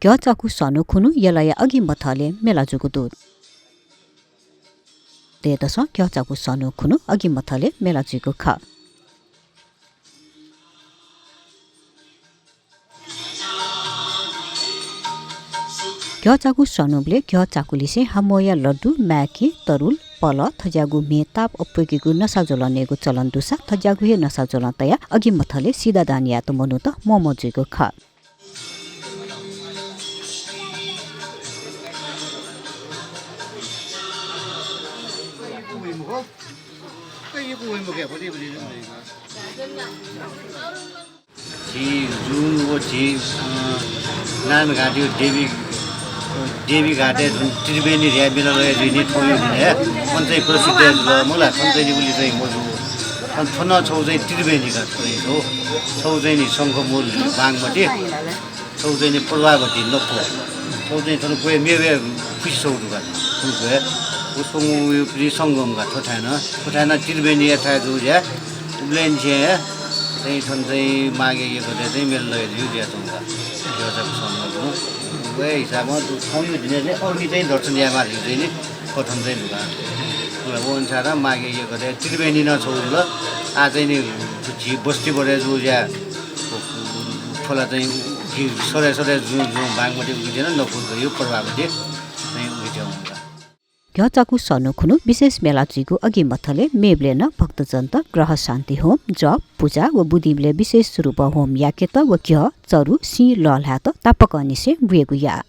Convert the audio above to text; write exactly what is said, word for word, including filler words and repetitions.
घ्यःचाकु सःन्हु खुन्हु यलया अघि मथलय् मेला जूगु दु। दय्‌दसं घ्यःचाकु सःन्हु खुन्हु अघि मथलय् मेला जुइगु खः। घ्यःचाकु सःन्हुबलय् घ्यःचाकुलिसें हाम्वःया लड्डु, म्याखी, तरुल, पलः, थज्याःगु म्हे ताप अप्वय्‌केगु नसाज्वलं नयेगु चलन दुसा थज्याःगु हे नसाज्वलं तयाः अघि मथलय् सिद्धादान यायेत मनूत म्वःम्वः जुइगु खः। झी जुं व झी, अ, नानघाटयु देवी, देवीघाटय् जुन त्रिवेणी ह्राये मिललय् जुइनि थौंयु दिनय्, अन चाहिँ प्रसिद्ध जुल, मला, अन चाहिँ नि उलि चाहिँ मजू। अन थन छौ चाहिँ त्रिवेणी का, थौ, छौ चाहिँ नि शंखमूल बागमती, छौ चाहिँ नि प्रभावती नखु, छौ चाहिँ थन क्वय् मेवे खुसि छौ दुका, थन क्वय्, व स्वंगू प्रि संगम का, थ्व थाय् न, थ्व थाय् न त्रिवेणी थाय् जू ज्या, उबलय् निसें हे चाहिँ थन चाहिँ माघे यःगतय् चाहिँ मेला लय् जुइ जुयाच्वंगु का। घ्यःचाकु सःन्हु। व हिसाबं थौंयु दिनय् चाहिँ अग्नि चाहिँ दर्शन यायेमाः धइगु चाहिँ नि कथं चाहिँ दुका। व अनुसारं माघे यःगतय् त्रिवेणी नं छौ जुल। आः चाहिँ नि झी बस्ती बढे जू ज्या, खोला चाहिँ कि सरय् सरय् जुं जुं बागमती उगि थें नं नखु जुइ प्रभावती चाहिँ उगि थें वंगु का। घ्यःचाकु सःन्हु खुन्हु विशेष मेला जुइगु अघि मथलय् मेबलय् नं भक्तजनत ग्रह शान्ति होम, जप, पुजा व बुदिंबलय् विशेष स्वरूपं होम याकेत व घ्यः, चरु, सिं लःल्हायेत तापाकंनिसें ब्वयेगु याः।